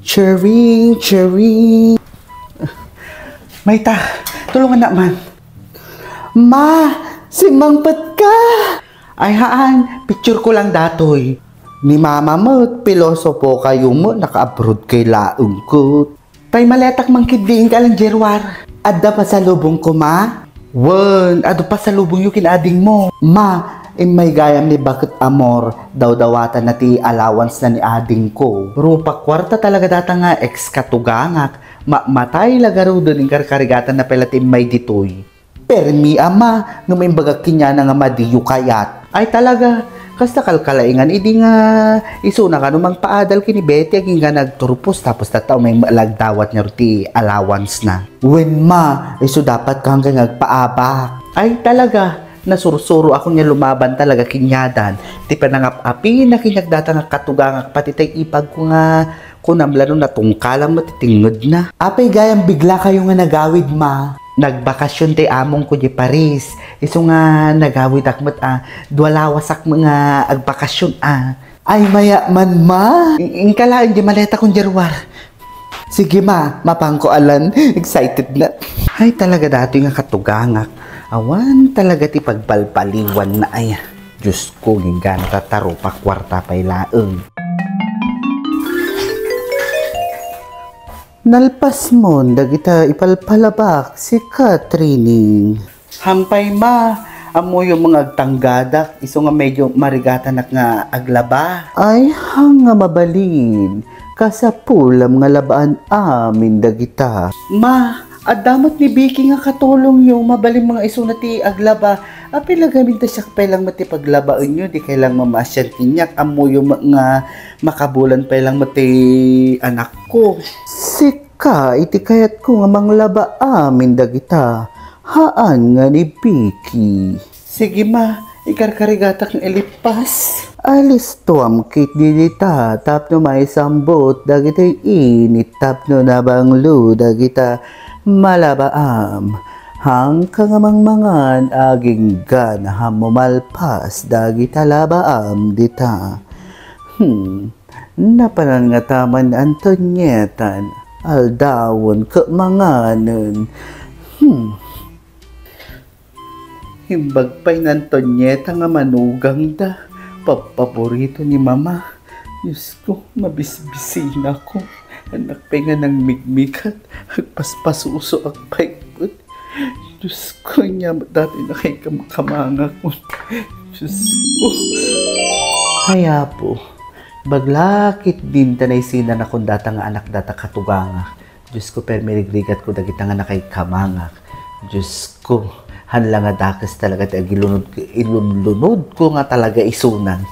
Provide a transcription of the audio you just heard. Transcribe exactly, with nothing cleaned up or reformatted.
Chirring, chirring. Mayta, tulongannak man. Ma, simmangpetka! Ay haan, picture ko lang datoy. Ni mama met, pilosopo kayo met, naka-abroad kay laeng ket. Tay maletak man ketdi, inka lang Jeruar. Adda pasalubongko, ma? Wen, adu pasalubongyo ken adingmo. Ma, immay gayam ni Baket Amor, dawdawatanna ti allowance na ni adingko. Rupa kuarta talaga data nga ex katugangak, mamatay la garuden, inkarkarigatanna pay la ti immay ditoy. Permi a, ma, ngem imbagak kenkuana nga madiyo kayat. Ay talaga, kasta kalkalaingan idi nga isuna kano mangpaadal ken ni Betty agingga nagturpos tapos tatta umay lagdawat ngarud ti allowance na. Wen, ma, isu dapat kankay nga agpaabak. Ay talaga, nasursuro ako nga lumaban talaga kenkuana. Ti panangap-apina kaniak data nga katugangak pati tay ipagko nga kunam la no natungkalan met ti tengngedna. Apay gayam bigla kayo nga nagawid, ma? Nagbakasyon ti amongko di Paris. Isu nga nagawidak met a, dua lawasak met nga agbakasyon a. Ay, maya man, ma. In-, inka laeng di maletakon, Jeruar. Sige, ma. Mapanko alan. Excited na. Ay, talaga datoy nga katugangak. Awan talaga ti pagbalbaliwan na ay. Diosko, inggana ta rupa kuarta pay laeng. Nalpasmon dagita ipalpalabak, sika, Trining. Hampay, ma, ammoyo nga agtanggadak, isu nga medyo marigatanak nga aglaba. Ay, haan nga mabalin, kasapulam nga labaan amin dagita. Ma, adda met ni Vicky nga katulongyo, mabalin nga isuna ti aglaba. Apay la gamin ta siak pay lang met ti paglabaenyo, dikay lang mamaasian kaniak, ammoyo met nga makabulan pay lang met ti anakko. Sika iti kayatko nga manglaba amin dagita, haan nga ni Vicky. Sige, ma, ikarkarigatak nga ilipas. Alistuam ketdi dita tapno maisambot dagiti init tapno nabanglo dagita malabaam. Haanka nga mangmangan agingga na ammo malpas dagita labaam dita. Hmm, napanan ngata man Antonieta, aldawen ket manganen. Hmm. Imbag pay ni Antonieta nga manugangda, paborito ni Mama. Diosko, mabisbisinako. Annak pay nga nangmigmigat, agpaspasusoak pay met. Diosko, ania met datoy nga kamkamangak. Diosko. Ay, Apo, ibagak ketdin ta naisinan ako data nga anak data katugangak. Diosko, permi rigrigatko dagita nga nakaikamangak. Diosko, haan la nga dakes talaga ti agilunod, ilunlunodko nga talaga isunan.